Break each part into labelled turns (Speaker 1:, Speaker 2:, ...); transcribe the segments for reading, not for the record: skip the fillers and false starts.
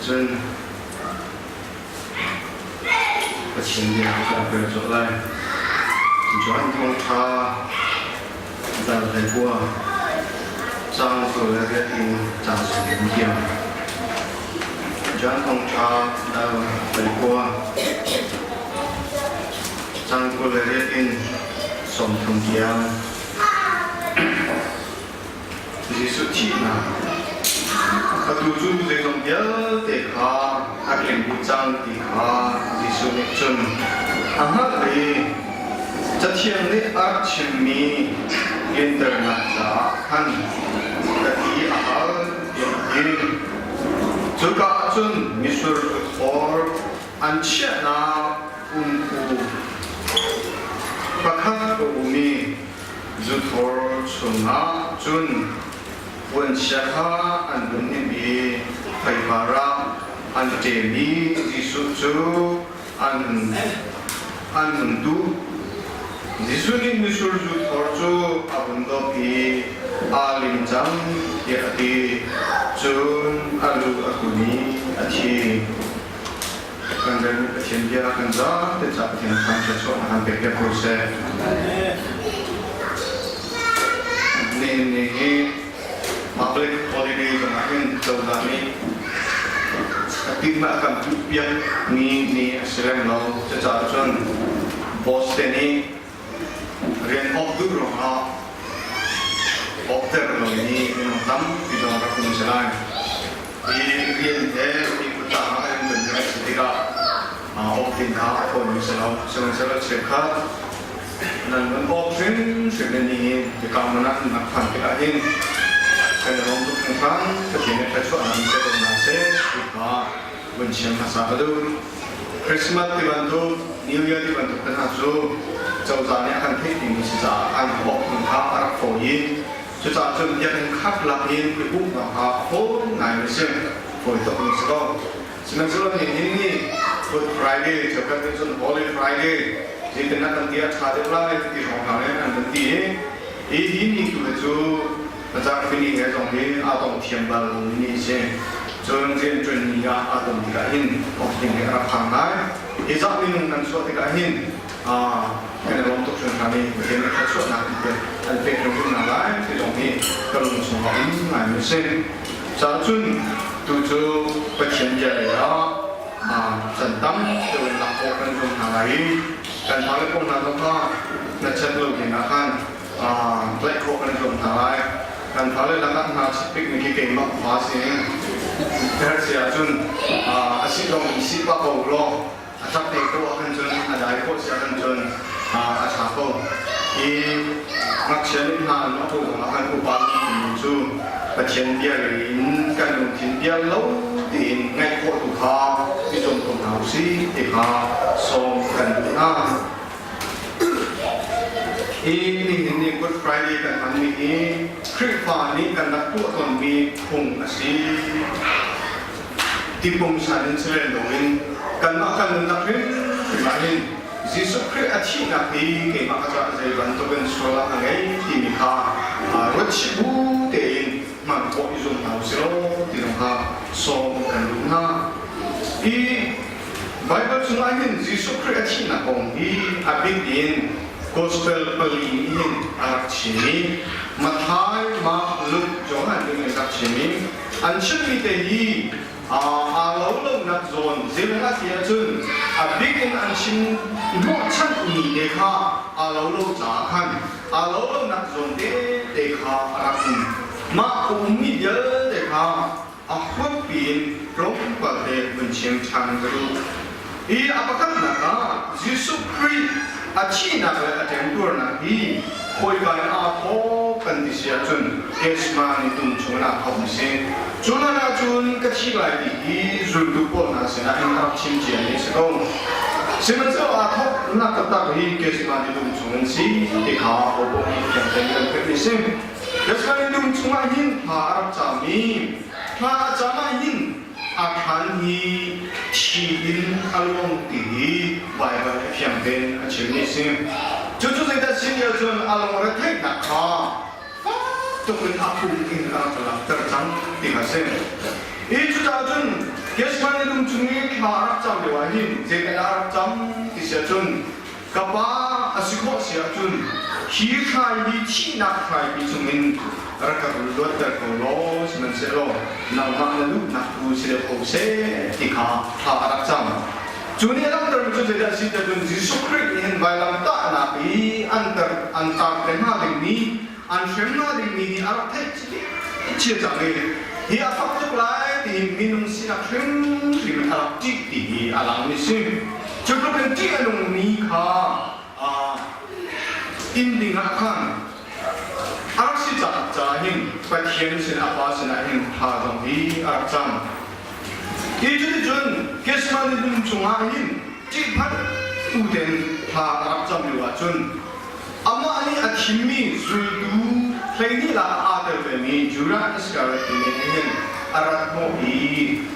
Speaker 1: Cun Pathian bia kan rel colh lai. Johan Thawngṭha dal 19 caang 28 in caang 30 tiang. Johan Thawngṭha dal 19 caang 28 in 30 tiang. Jesuh thihnak Atu cu zeizong vialte kha a tling dih cang ti kha Jesuh nih cun a hngalh i Cathiang nih a rak chimmi tlinternak caah khan ka ti a hal tiah a ti. Cuka ah cun mitsur thor an chiahnak umku pakhat a um i Zuthor chungah cun puanchia kha an vun hnim i theipar ah an ṭem i Jesuh cu an hun duh. Jesuh nih mitsur zuthor cu a vun dawp i aa lim cang tiah a ti. Cun a lu a kun i a thi. Kan rel Pathian bia kan zaate ca Pathian thangṭhat chuahnak kan pek piak ko seh. Nihin ni hi public holiday zong ah hin cozah nih a timh a kan piak mi ni a si lem lo. Cucaah cun boss te nih rian awk duh ruangah awkter lomi minung tampi zong rak um si lai. Hi rian he hi kutang ah in kan rak si tikah awk ding kha a fawi si lo. Sihmanhsehlaw cheukhat nan van awk hrimhrim in nihin tikam man ah nan phan tikah hin kan i lawm tuk hringhran. Pathian nih thluachuahnak in pe ko hna seh ti kha vun chim hmasa ka duh. Christmas ti bantuk, New Year ti bantuk te hna cu cozah nih a kan theih dingmi si caah an awk ding kha a rak fawi i cucaah cun biakinn khat lak in i pumhnak kha a fawi ngai a si. Fawi tuk mi si ko. Sihmanhsehlaw nihin ni Good Friday, cheukhat nih cun Holy Friday, zeitin ah kan ti a ṭha deuh lai ti hrawng hna in an kan ti i hi hi ni tu hi cu Pacang fini he zong hi aa tong thiam bal mi a si. Cun rianṭuan ni ah aa ton tikah hin off ding hi a rak phang ngai. Hi zah minung kan chuah tikah hin kan i lawm tuk hringhran i Pathian nih thluachuahnak in pek an pek hrimhrim hna lai ti zong hi ka lung chungah um ngaimi a si. Caah cun tu cu Pathian bia lei ah can tam deuh in lak khawh kan zuam hna lai i kan fale pawl hna zong kha hnachet lo ding ah khan tlaih khawh kan zuam hna lai. Kan fale lakah hna chitpik mi khi keimah fa si. Her si ahcun a si zong in si pah ko law a ṭap te ko ahkhan cun a dai khawh si ahkhan cun a ṭha ko. Hi ngakchia nih hna an ko zong ahkhan upa lungthin cu Pathian bia in kan lungthin bia lo tein ngaih khawh tu kha i zuam ko hna usih ti kha sawm kan duh hna. Hi nihin ni Good Friday kan hmanmi hi Khrihfa nih kan rak tuah tawnmi phung a si. Ti pungsan in si len loin kanmah kan nunnak hrimhrim ah hin Jesuh Khrih a thihnak hi keimah ka caah zei bantukin sual a ngei timi kha ruat chih bu tein hman khawh i zum hna usih law ti zong kha sawm kan duh hna. Hi Baibal chungah hin Jesuh Khrih a thihnak kong hi a bik in Gospel pali nih hin a rak chim i Matthai, Mark, Luke, Johan nih an rak chim i an chimmi te hi aa lo lonak zawn zeiruangah ti ahcun a bik in an chim hnawhchanhmi te kha aa lo lo caah khan aa lo lonak zawn tete kha a rak um. Mah a ummi vialte kha a huappi in tlawmpal te vun chim ṭhan ka duh. Hi a pakhatnak ah Jesuh Khrih a thihnak le a temtuarnak hi khawika in aa thawk kan ti si ahcun Gethsemane tum chungin aa thawk a si. Cu hlan ahcun ka thi lai ti hi zultu pawl hna sinah in a rak chim ciami a si ko. Sihmanhsehlaw aa thawknak taktak hi Gethsemane dum chungin si ti kha hopoh nih fiang tein kan theihmi a si. Gethsemane dum chungah hin thla a rak cam i thla a cam ah hin a thlan hi thi in a luang ti hi Baibal nih fiang tein a chimmi a si. Cucu zeidah si ti ahcun a lungretheihnak kha fak tuk in a pum in a rak langhter cang ti kha a si. Hi cucaah cun Gethsemane dum chung i thla a rak cam lio ah hin zeidah a rak cam ti si ahcun ka pa a si khawh si ahcun hi hrai hi thihnak hraipi chungin rak ka luatter ko law sihmanhsehlaw nangmah na duhnak tu si deuh ko seh ti kha thla a rak cam. Cu nih a langhtermi cu zeidah a si tiah cun Jesuh Khrih nih hin vailamtahnak i an tar an tar te hnga dingmi an hrem hnga dingmi hi a rak theih cia cang i hi a fak tuk lai ti hi minung sinak hrimhrim in a rak ṭih ti hi a langmi si. Cu tluk in ṭih a nungmi kha inn ding ah khan a rak si caah hin Pathian sin a Pa sinah hin thla zong hi a rak cam. Hi cuticun Gethsemane dum chungah hin ṭihphan uten thla a rak cam lio ahcun amah nih a thimmi zultu 12 lakah aa tel vemi Judah Iskariot timi nih hin a rat hnawh i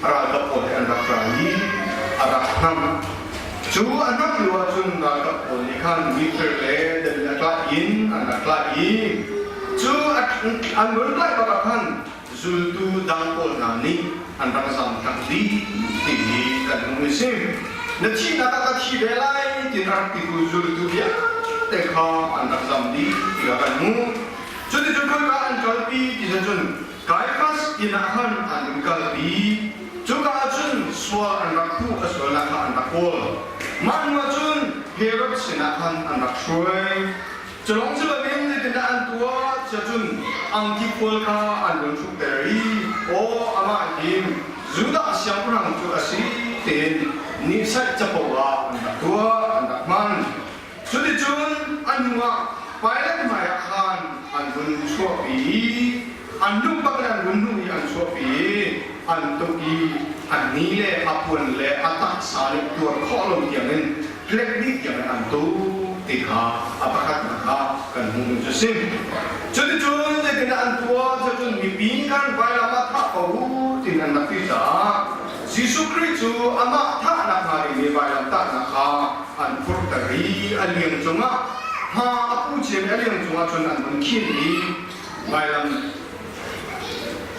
Speaker 1: ralkap pawl he an rak ra i a rak hnamh. Cu a hnamh lio ahcun ralkap pawl nih khan mifir le David a tlaih in an rak tlaih i cu an run tlaih bak ah khan zultu dang pawl hna nih an rak zamtak dih ti hi kan hmuh a si. Na thihnak ah ka thi ve lai ti rak titu zultu vialte kha an rak zam dih ti kha kan hmuh. Cuticun khoika an kalpi ti cun Kaiafas inn ah khan an in kalpi. Cuka ah cun sual an rak puh a sualnak kha an rak kawl. Mah hnu ah cun Herod sinah khan an rak hruai. Culawng si loin zeitindah an tuah tiah cun angki fual kha an run hrukter i aw amah hi Judah siangpahrang cu a si tiin nihsaih capo ah an rak tuah an rak hman. Cuticun a hnuah Pilat hmaiah khan an vun chuahpi i an lung bak in an vun hnuh i an chuahpi i an tuk i a ni le a puan le a taksa nih tuar khawh lo tiangin tlek dih tiangin an tuk ti kha a pakhatnak ah kan hmuhmi cu a si. Cuticun zeitindah an tuah? Cucun mipi khan vailam ah thah ko u tiin an rak ti caah Jesuh Khrih cu amah thahnak hnga ding i vailam tahnak kha an phurhter i a liang cungah hma a pu ciami a liang cungah cun an vun khin i vailam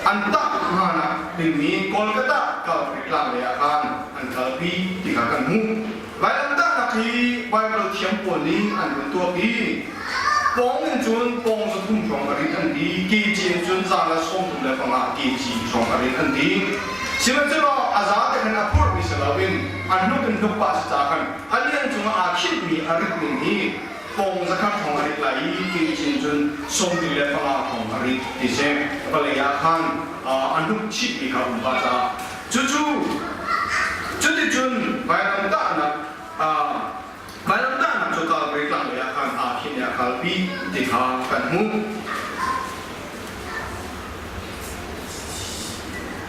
Speaker 1: an tah hnanak dingmi Kolkata Calvary tlang lei ah khan an kalpi ti kha kan hmuh. Vailamtahnak hi Baibal thiam pawl nih an vun tuak i pawng in cun pawng 300 hrawng a rit an ti, kg in cun 135 kg hrawng a rit an ti. Sihmanhsehlaw a za te khan a phurhmi si loin a hnuk in hnuk pah si ca khan a liang cungah aa khinhmi a rit ning hi pawng 100 hrawng a rit lai i kg in cun 45 hrawng a rit ti si. Vawlei ah khan a hnuk chihmi kha um pah caah Cucu cuticun vailamtahnak vailamtahnak cu Calvary tlang lei ah khan aa khin i a kalpi ti kha kan hmuh.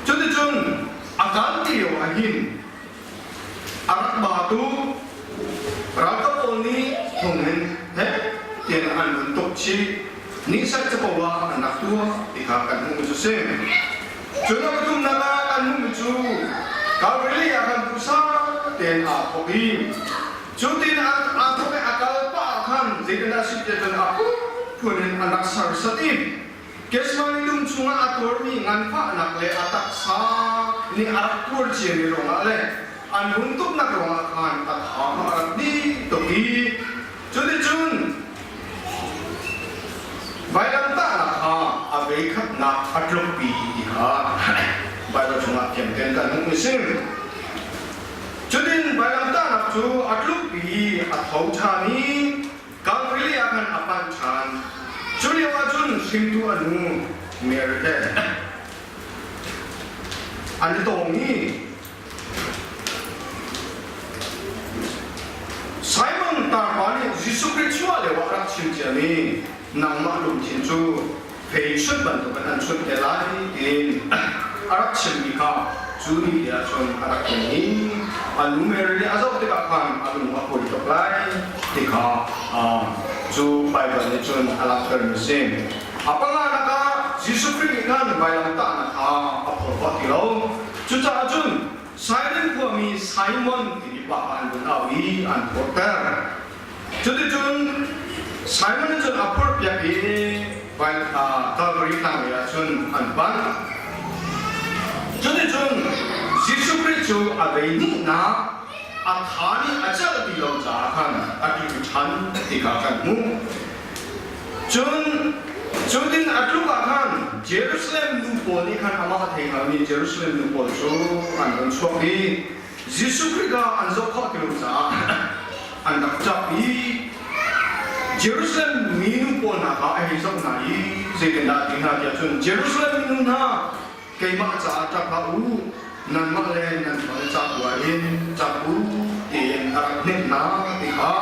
Speaker 1: Cuticun a kalpi lio ah hin a rak batu ralkap pawl nih thong in heh tiah an vun tuk chih. Nisat capo ah an rak tuah ti kha kan hmuh cu si. Cun a pathumnak ah kan hmuhmi cu Calvary ah khan duhsah tein aa thawk i cu tin aa thawk i a kal pah ah khan zeitindah a si tiah cun a phunphun in an rak sersiat i Gethsemane dum chungah a tuarmi nganfahnak le a taksa nih a rak tuar ciami ruangah le an hun tuknak ruangah khan a tha a rak dih tuk i cuticun Vailamtahnak kha a veikhatnak a tlukpi ti kha Baibal chungah thiamten kan hmuh a si. Cutin vailamtahnak cu a tlukpi i a tho ṭhan i Calvary ah khan a panh ṭhan. Cu lio ahcun hringtu a nu Mary he an i tong i Simon tarpa nih Jesuh Khrih chuah lio ah rak chim ciami nangmah lungthin cu fei chunh bantukin an chunh te lai tiin a rak chimmi kha cu ni te ah cun a rak ken i a nu Mary nih a zoh tikah khan a lung a kuai tuk lai ti kha cu Baibal nih cun a langhtermi a si. A panganak ah Jesuh Khrih nih khan vailamtahnak kha a phorhlawt ti lo. Cucaah cun Sairin khuami Simon timi pa kha an vun au i an phorhter. Cuticun Simon nih cun a phorhpiak i Calvary tlang lei ah cun an panh. Cuticun Jesuh Khrih. Khrih cu a vei hnihnak a tha nih a celh ti lo caah khan a tlu ṭhan ti kha kan hmuh. Cun cu ding a tluk ah khan Jerusalem nu pawl nih khan amah a thei hngalmi Jerusalem nu pawl cu an run chuak i Jesuh Khrih kha an zoh khawh ti lo caah an rak ṭap i Jerusalem minu pawl hna kha a hei zoh hna i zeitindah a ti hna tiah cun Jerusalem minu hna keimah caah ṭap hlah u nanmah le nan fale ca tu ah hin ṭap u tiin a rak hnemh hna ti kha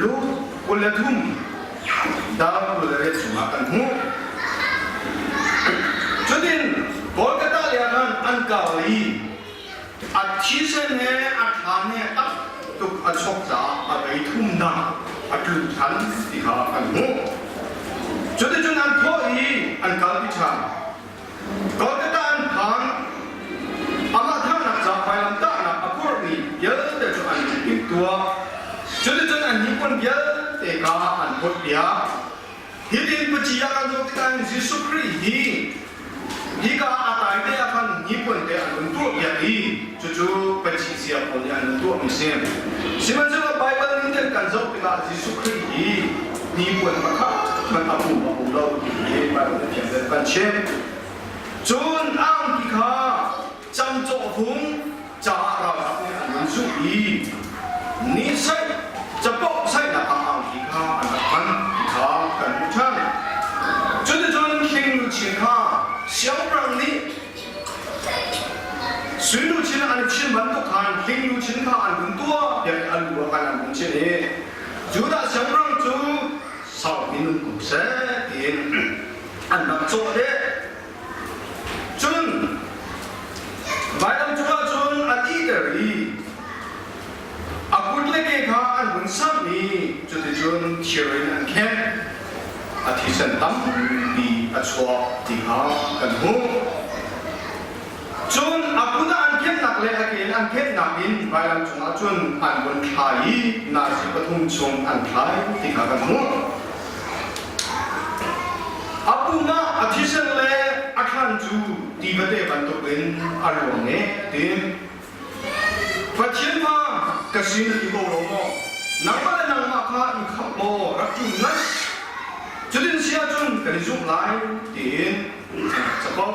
Speaker 1: Luke 23 dal 28 chungah kan hmuh. Cutin Kolkata lei ah an kau i a thisen he a thlan he tam tuk a chok caah a vei thumnak a tlun ṭhan ti kha kan hmuh. Cuticun an thawh i an kalpi ṭhan. Kolkata an phan. Amah thangnak ca vailamtahnak a purhmi vialte cu an timhtuah. Cuticun an hnipuan vialte kha an phawtpiak. Hitin paci ah kan zoh tikah hin Jesuh Khrih hi hika a tai te ah khan hnipuan te an run tuahpiak i cucu paci sia pawl nih an run tuahmi si. Sihmanhsehlaw Baibal ning ten kan zoh tikah Jesuh Khrih hi hnipuan pakhat hmanh a pum a um lo ti hi Baibal nih fiang tein kan chim. Cun angki kha camcawh fung caah ralkap nih an run zuh i ni saih capoh saihnak ah angki kha an rak hman ti kha kan hmuh ṭhan. Cuticun hling luchin kha siangpahrang nih sui luchin an chin bantuk khan hling luchin kha an run tuah tiah an lu ah khan an run chin i Judah siangpahrang cu sau minung kum seh tiin an rak cawh deh. Cun vailam cungah cun a titer i a kut le ke kha an hun samh i cuticun thir in an khenh. A thisen tampi a chuak ti kha kan hmuh. Cun a kut ah an khenhnak le a ke in an khenhnak in vailam cungah cun an vun thlai i nazi pathum chung an thlai ti kha kan hmuh. A pum ah a thisen le a thlan cu tivate bantukin a luang e tiin Pathian kha ka sin i ko lo maw? Nangmah le nangmah kha i khamh law rak ṭum hlah. Cutin si ahcun kan i zumh lai tiin an rak capo.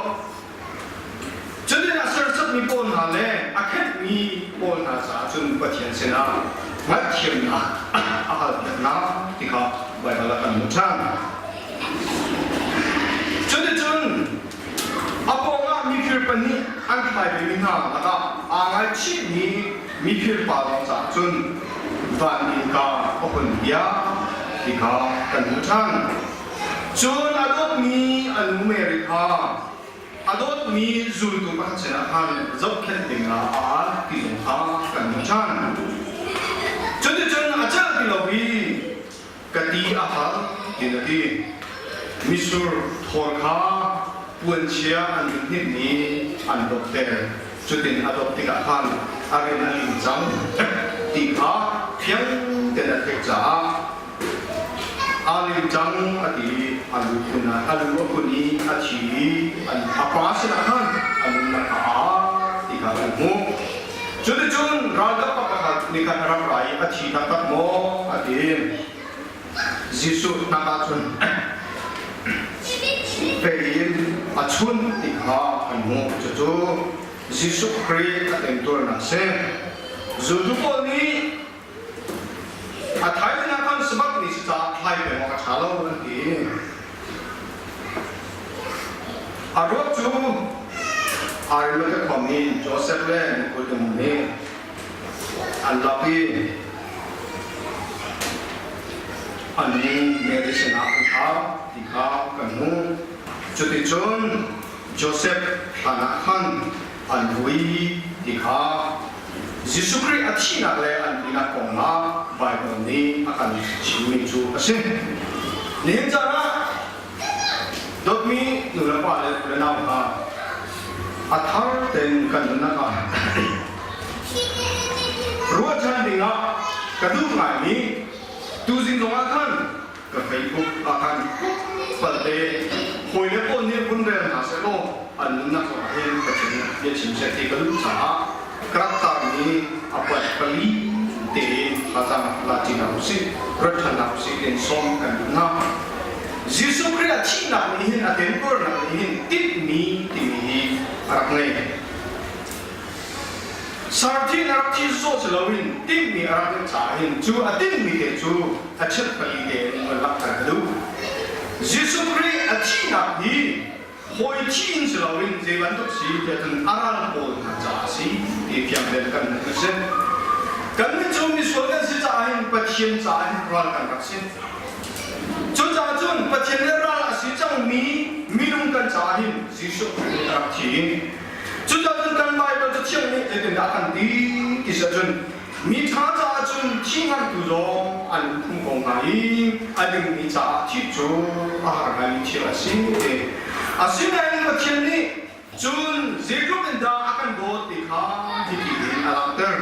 Speaker 1: Cutin a serhsatmi pawl hna le a khenhmi pawl hna caah cun Pathian sinah hngalhthiamnak a halpiak hna ti kha Baibal ah kan hmuh ṭhan. Cuticun a pawngah mifir pahnih an thlai vemi hna lakah aa ngaichihmi mifir pa lawng caah cun van innka a hun piak ti kha kan hmuh ṭhan. Cun a dawtmi a nu Mary kha a dawtmi zultu pakhat sinah khan zohkhenh dingah a al ti zong kha kan hmuh ṭhan. Cuticun a celh ti lo i ka ti a hal tiin a ti. Mitsur thawl kha puanchia an vun hninh i an dawpter. Cutin a dawp tikah khan a rian a lim cang ti kha fiang tein a theih caah Aa lim cang a ti i a lu phun ah a lu a phun i a thi i a pa sinah khan a nunnak a aa ti kha kan hmuh. Cuticun ralkap pakhat nih khan a rak ra i a thi taktak maw a ti. Jesuh hnak ah cun fei in a chunh ti kha kan hmuh. Cucu Jesuh Khrih a temtuarnak a si. Zultu pawl nih A thaizing ah khan Sabbath ni si caah thlai peng awk a ṭha lo an ti. A ruak cu Arimathea khuami Josef le Nikodem nih an lak i an nu Mary sinah an thlah ti kha kan hmuh. Cuticun Josef hlan ah khan an vui ti kha Jesuh Khrih a thihnak le an tinak kong ah Baibal nih a kan chimmi cu a si. Nihin caan ah dawtmi nulepa le u le nau hna, a thar tein kan nunnak ah ruahchan dingah ka duh ngaimi tuzing zongah khan ka Facebook ah khan palte hawi le pawl nih vun rel hna seh law an nunnak zongah hin Pathian bia chim seh ti ka duh caah. Ka rak tarmi a point pali tein thlacam la ṭi hna usih, ruat ṭhan hna usih tiin sawm kan duh hna. Jesuh Khrih a thihnak nih hin a temtuarnak nih hin tinhmi timi hi a rak ngei. Sarthi na rak thi sawh si loin tinhmi a rak ngeih caah hin cu a tinhmi te cu a chirh pali tein van langhter ka duh. Jesuh Khrih a thihnak hi hawi thi in si loin zei bantuk si tiah cun a ral pawl hna caah a si ti fiang tein kan hmuh a si. Kannih cu misual kan si caah hin Pathian caah hin ral kan rak si. Cucaah cun Pathian nih ral a si cangmi minung kan caah hin Jesuh Khrih nih a rak thi. Cucaah cun kan Baibal Cathiang nih zeitindah a kan ti ti si ahcun mi ṭha caah cun thi ngantu zong an phung ko hnga i a dingmi caah thih cu a har ngaimi thil a si ti. Asinain Pathian nih cun zeitluk in dah a kan dawt ti kha hiti in a langhter.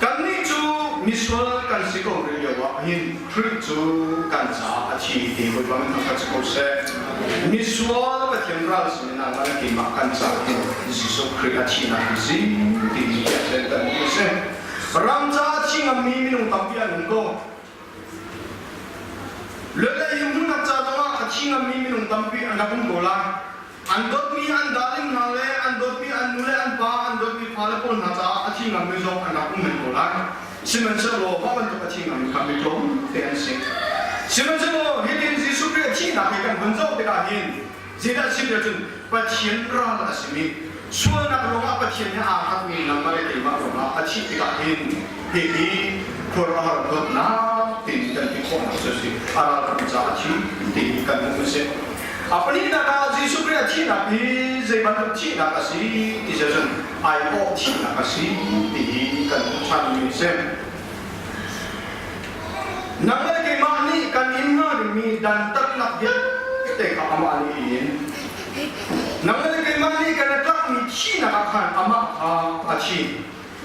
Speaker 1: Kannih cu misual kan si ko rih lio ah hin Khrih cu kan caah a thi ti Bawipa min thangṭhat si ko seh. Misual Pathian ral sinin nangmah le keimah kan caah hin Jesuh Khrih a thihnak hi si ti hi kan kan hmuh a si. Ram caah a thi ngammi minung tampi an um ko. Lele himnak ca zongah a thi ngammi minung tampi an rak um ko lai. An dawtmi an darling hna le an dawtmi an nu le an pa, an dawtmi fale pawl hna caah a thi ngammi zong an rak um men ko lai. Sihmanhsehlaw mah bantuk a thi ngammi kha mi tlawmte an si. Sihmanhsehlaw hitin Jesuh Khrih a thihnak hi kan hun zoh tikah hin zeidah a chim cun Pathian ral a simi sualnak ruangah Pathian he aa khatmi nangmah le keimah ruangah a thih tikah hin hihi khuaruahhar dawtnak tiin kan ti khawhnak cu a si. A ralram caah a thi ti kan hmuh a si. A pahnihnak ah Jesuh Khrih a thihnak hi zei bantuk thihnak a si ti cun aiawh thihnak a si ti hi kan hmuh ṭhanmi a si. Nang le keimah nih kan in hnga dingmi dantatnak vialte kha amah nih a in. Nang le keimah nih kan i tlakmi thihnak ah khan amah kha a thi.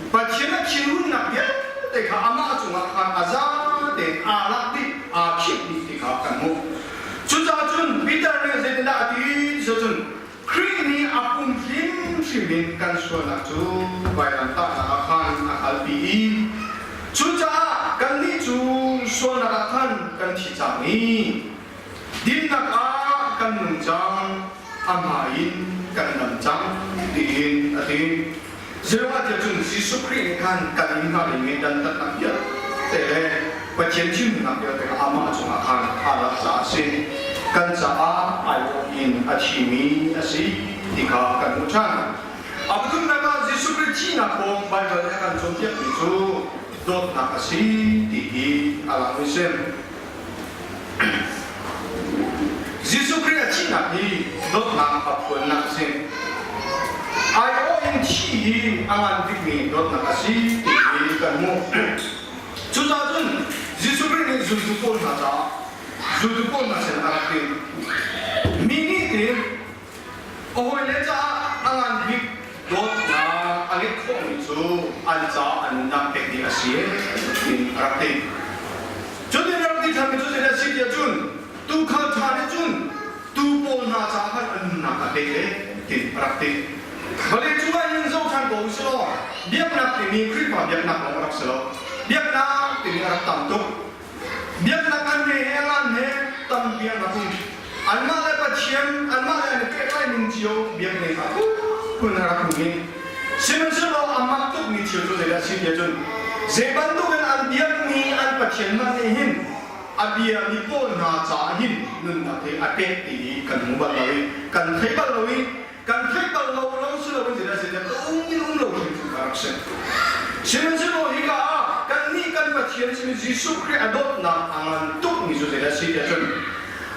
Speaker 1: Pathian a thinhunnak vialte kha amah cungah khan a za tein aa lak dih, aa khinh dih ti kha kan hmuh. Cucaah cun Peter nih zeitindah a ti ti cun Khrih nih a pum hrimhrim in kan sualnak cu vailamtahnak ah khan a kalpi i cucaah kannih cu sualnak ah khan kan thi cang i dinnak ah kan nung cang, a hmai in kan dam cang tiin a ti. Zeruahtiah cun Jesuh Khrih nih khan kan in hnga dingmi dantatnak vialte le Pathian thimnak vialte kha amah cungah khan aa lak caah a si. Kan caah aiawh in a thimi a si ti kha kan hmuh ṭhan. A pathumnak ah Jesuh Khrih thihnak kong Baibal nih a kan cawnpiakmi cu dawtnak a si ti hi a lang i si. Jesuh Khrih a thihnak hi dawtnak a phuannak a si. Aiawh in thih hi a ngan bikmi dawtnak a si ti hi kan hmuh. Cucaah cun Jesuh Khrih nih zultu pawl hna caah zultu pawl hna sin a rak ti. Mi nih tin a hawile caah a ngan bik dawtnak a ngeih khawhmi cu an caah a nunnak pek ding a si tiin a rak ti. Cun in rak ti ṭhanmi cu zeidah a si tiah cun tuukhal ṭha nih cun tuu pawl hna caah khan a nunnak a pek e tiin a rak ti. Vawlei cungah hin zoh ṭhan ko usih law biaknak timi Khrihfa biaknak lawng a rak si lo. Biaknak timi a rak tam tuk. Biaknak an he he ngan he tampi an rak um. Anmah le Pathian, anmah le an i pehtlai ning cio biaknak ah phun a rak um i sihmanhsehlaw a mak tukmi thil cu zeidah a si tiah cun zei bantukin an biakmi an Pathian hmanh nih hin a biami pawl hna caah hin nunnak hi a pek ti hi kan hmu bal lo i kan thei bal lo i kan theih bal lo lo si loin zeidah zeidah ka um in um lo hrimhrim ka rak si. Sihmanhsehlaw hika ah kannih kan Pathian simi Jesuh Khrih a dawtnak a ngan tukmi cu zeidah a si tiah cun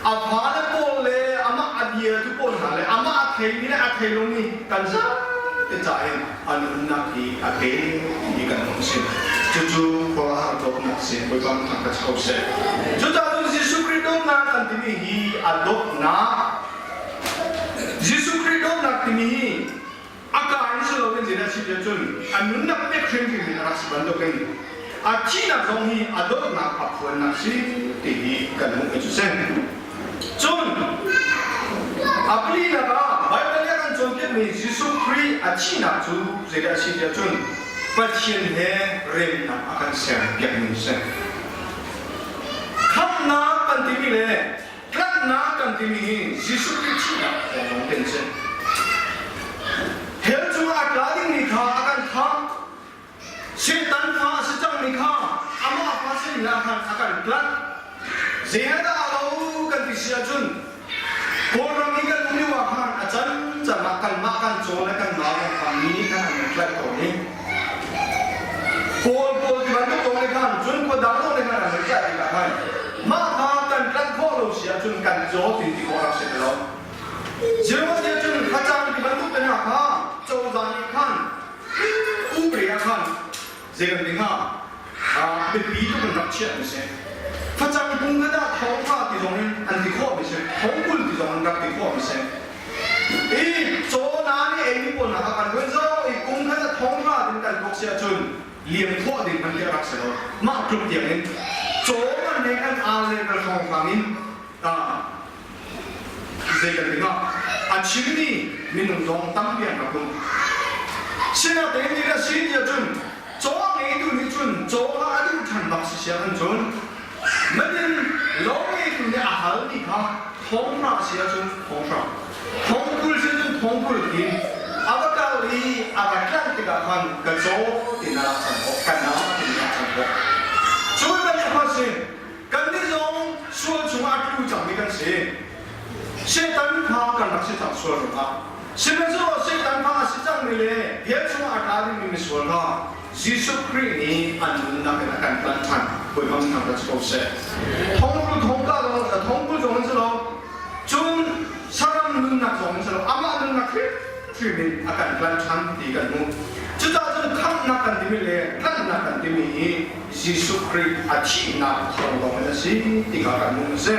Speaker 1: a fale pawl le amah a biatu pawl hna le amah a theimi le a thei lomi kan zate ca in a nunnak hi a pe ti kan hmuh si. Cucu khuaruahhar dawtnak si Bawipa thang ka cho seh. Cucaah cun Jesuh Khrih dawtnak kan timi hi a dawtnak Jesuh Khrih dawtnak timi hi a ka in si loin zeidah si tiah cun a nunnak pek hrimhrim in a rak si bantukin a thihnak zong hi a dawtnak a phuannak si ti hi kan hmuh mi cu si. Cun a palinak ah Baibal nih a kan. cawnpiakmi Jesuh Khrih a thihnak cu zeidah a si tiah cun Pathian he remnak a kan serpiakmi a si. Khamhnak kan timi le tlanhnak kan timi hi Jesuh Khrih thihnak thawng lawng te a si. Hell cungah a tla dingmi kha a kan khamh. Satan fa a si cangmi kha amah fa sinak khan a kan tlanh. Zei he dah aa lo kan ti si ahcun Kawlram i kan um lio ah khan a can can ah kanmah kan caw le kan nau kan fa mi nih khan an kan tlaih tawn i Kawl pawl ti bantuk kong nih khan cun khua dang zong nih khan an kan tlaih tikah khan mah kha kan tlanh khawh lo si ahcun kan caw ti ti khawh rak si ti lo. Zeruah cun facang ti bantuk te hna kha cozah nih khan Upri ah khan zei kan ti hnga? Biapi tuk in rak chiah mi si. Facang kung kha dah thong kha ti zong in an ti khawh mi si. Thongkul ti zong in rak ti khawh mi si. I caw na nih ei mi pawl hna kha kan ruan zo i kung kha dah thong kha tin kan tuak si ahcun liam khawh ding hmanh khi a rak si lo. Mah tluk tiang in caw man he kan al le kan hrawng fang in zei kan ti hnga a chimmi minung zong tampi an rak um. Sinain nih a si tiah cun caw ngeitu nih cun caw kha a duh ṭhan bak si siah kan cun manin lo ngeitu nih a halmi kha thong hra si ahcun thong hra thong 20 si cun thong 20 in a va kal i a va tlanh tikah khan ka caw ti na rak chan khawh ka na ti na rak chan khawh. Cu bantuk a si. Kannih zong sual chungah a tlu cangmi kan si. Satan kha kan rak si cang sual ruangah. Sihmanhsehlaw Satan kha a si cangmi le hell chungah a tla dingmi misual kha Jesuh Khrih nih an nunnak in a kan tlanh ṭhan. Bawipa thang rat ko seh. Thongkul thongka zong thongkul zong in si lo, cun saram nunnak zong in si lo, amah nunnak hrimhrim in a kan tlanh ṭhan ti kan hmuh. Cucaah cun khamhnak kan timi le tlanhnak kan timi hi Jesuh Khrih a thihnak thawng lawng in a si ti kha kan hmuh a si.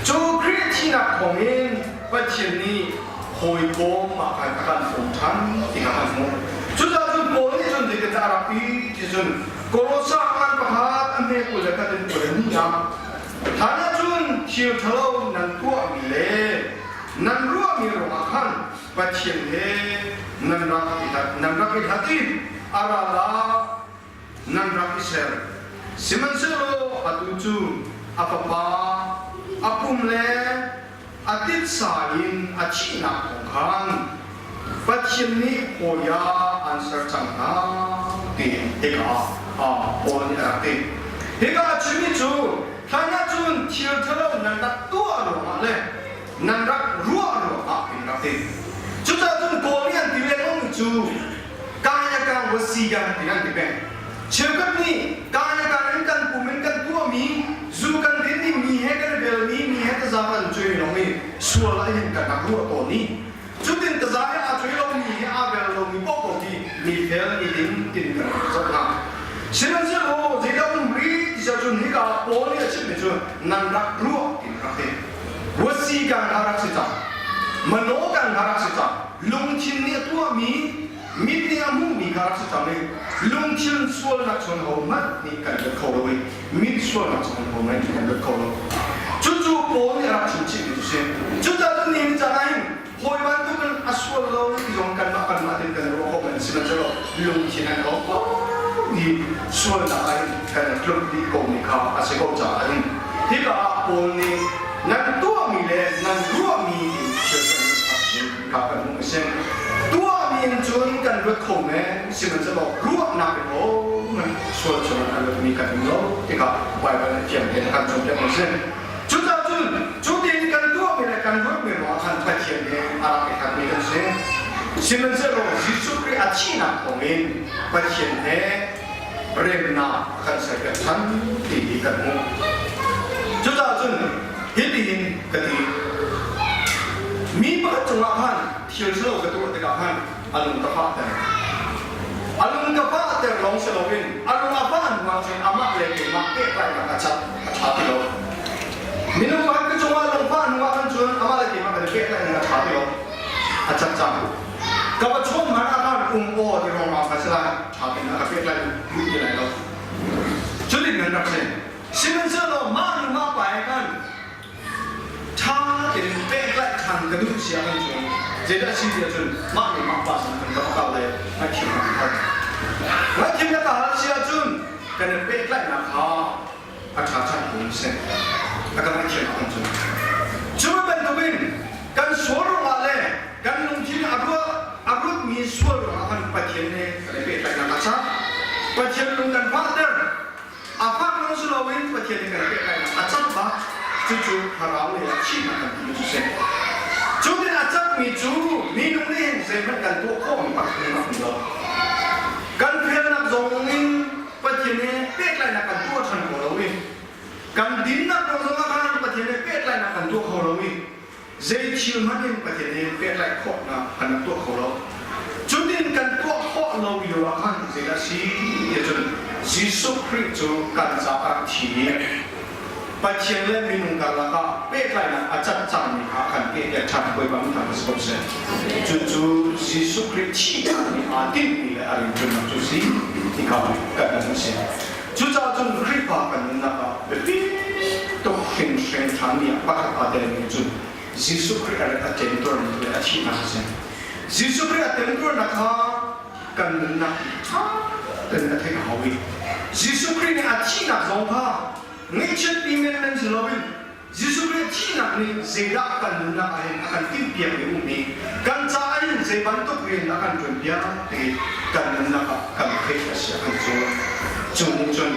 Speaker 1: Cu Khrih thihnak thawngin Pathian nih hawikom ah khan a kan fawm ṭhan ti kha kan hmuh. Cucaah cun Paul nih cun zeitindah a rak ti ti cun Kolosa ngan pakhat a hme 20 le khat in 22 ah hlan ah cun thil ṭhalo nan tuahmi le nan ruahmi ruangah khan Pathian he nan rak i hlat nan rak i hlat i a ral ah nan rak i ser. Sihmanhsehlaw atu cu a fapa a pum le a titsa in a thihnak thawng khan Pathian nih hawi ah an ser cang hna ti hika ah Paul nih a rak ti. Hika a chimmi cu hlan ah cun thil ṭhalo nan rak tuah ruangah le nan rak ruah ruangah in rak ti. Cucaah cun Paul nih an ti lengmangmi cu Kayakang wasigan ti an ti peng. Cheukhat nih kayakang in kan pum in kan tuahmi zu kan din i mi he kan velmi mi he taza kan cuai lawng i sual ah hin kan rak ruah tawn i cutin taza he aa cuai lomi he aa vel lomi paohpaoh hi mi fel mi ding tin kan rak zoh hna. Sihmanhsehlaw zeidah um rih ti cun hika ah Paul nih a chimmi cu nan rak ruah ti rak ti. Wasigang a rak si cang. Manogang a rak si cang. Lungthin nih a tuahmi, mit nih a hmuhmi kha rak si cang i lungthin sualnak chun hohmanh nih kan lut kho lo i mit sualnak chun hohmanh nih kan lut kho lo. Cucu Paul nih a rak chim chihmi cu si. Cucaah cun ni caan ah hin hawi bantukin a sual lo ti zong kanmah kanmah tin kan ruah khawh men sihmanhsehlaw lungthin an ko i sualnak ah hin kan i tluk dih komi kha a si ko caah hin hika ah Paul nih nan tuahmi le nan ruahmi in thil kan chim kha kan hmuh a si. Tuahmi in cun kan ruat kho men sihmanhsehlaw ruahnak in man sual chung an ruatmi kan um lo tikah Baibal nih fiang tein a kan cawnpiak a si. Cucaah cun cu tiin kan tuahmi le kan ruatmi ruangah khan Pathian he a rak i hlatmi kan si. Sihmanhsehlaw Jesuh Khrih a thihnak thawngin Pathian he remnak a kan serpiak ṭhan ti hi kan hmuh. Cucaah cun hitihin ka ti, mi pakhat cungah khan thil ṭhalo ka tuah tikah khan a lung ka fahter. A lung ka fahter lawng si loin a lung a fah hnu ah cun amah le keimah pehtlaihnak a cat a ṭha ti lo. Minung pakhat ka cungah lungfah hnu ah khan cun amah le keimah kan i pehtlaihnak a ṭha ti lo. A cat cang. Ka va chawn hmanh ah khan um aw ti ruangmang kha si lai. Ṭha tein a ka pehtlaih duh ti lai lo. Cutin nan rak si. Sihmanhsehlaw mah nu mah pa he khan ṭha. tein pehtlaih ṭhan ka duh si ahcun cun zeidah a si ti ahcun mah le mah pa sin kan ka kal lai ngaihthiamnak ka hal. Ngaihthiamnak ka hal si ahcun kan i pehtlaihnak kha a ṭha ṭhan ko seh. A ka ngaihthiam ahcun cun. Cu bantukin kan sual ruangah le kan lungthin a ruah a ruatmi sual ruangah khan Pathian he kan i pehtlaihnak a chak. Pathian lung kan fahter. A fak lawng si loin Pathian nih kan pehtlaihnak a cak bak. Cucu thlarau lei ah thihnak kan timi cu si. Cu tin a cakmi cu minung nih hin zeihmanh kan tuah khawhmi pakhat in a um lo. Kan felnak zong in Pathian he pehtlaihnak kan tuah ṭhan kho lo i kan dinnak kong zongah khan Pathian he pehtlaihnak kan tuah kho lo i zei thil hmanh in Pathian he pehtlaih khawhnak kan rak tuah kho lo. Cutin kan tuah khawh lo lio ah khan zeidah a si ti ahcun Jesuh Khrih cu kan caah a rak thi i Pathian le minung karlak ah pehtlaihnak a cat cangmi kha kan pehpiak ṭhan Bawipa min thang si ko seh. Cucu Jesuh Khrih thihnak nih aa tinhmi le a rianṭuannak cu si ti kha kan hmuh a si. Cucaah cun Khrihfa kan nunnak ah biapi tuk hringhren ṭhanmi ah pakhat aa telmi cu Jesuh Khrih a rat a temtuarnak le a thihnak a si. Jesuh Khrih a temtuarnak kha kan nunnak ṭha tein a theih a hau i Jesuh Khrih nih a thihnak zong kha ngaihchiatpi menmen si loin Jesuh Khrih thihnak nih zeidah kan nunnak ah hin a kan timhpiak mi um i kan caah hin zei bantuk rian dah kan ṭuanpiak ti kan nunnak ah kan theih a si a kan cawn. Cu nih cun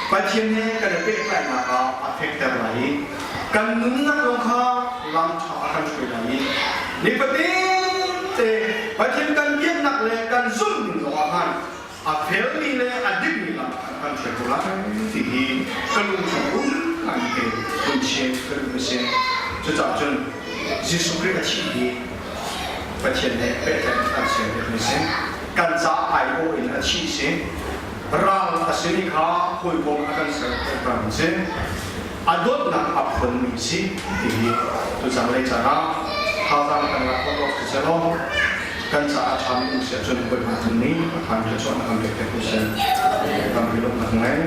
Speaker 1: Pathian he kan i pehtlaihnak ah a fekter lai i kan nunnak zong kha lam ṭha a kan hruai lai i nifatin te Pathian kan biaknak le kan zumh ning zong ah khan a felmi le a dikmi lam ah khan kan hruai ko lai ti hi ka lungchung um ngai te hun chim ka duh a si. Cucaah cun Jesuh Khrih a thih hi Pathian he pehtlaih an ser mi si. Kan ca aiawh in a thih si. Ral a simi kha hawikom a kan ser khawh si. A dawtnak a phunmi si ti hi tucang lei caan ah thazaang kan lak khawh awk si selaw kan caah a ṭhami um si ahcun Bawipa nih a khan thluachuahnak kan pek te ko seh. Kan rilawmnak ngei.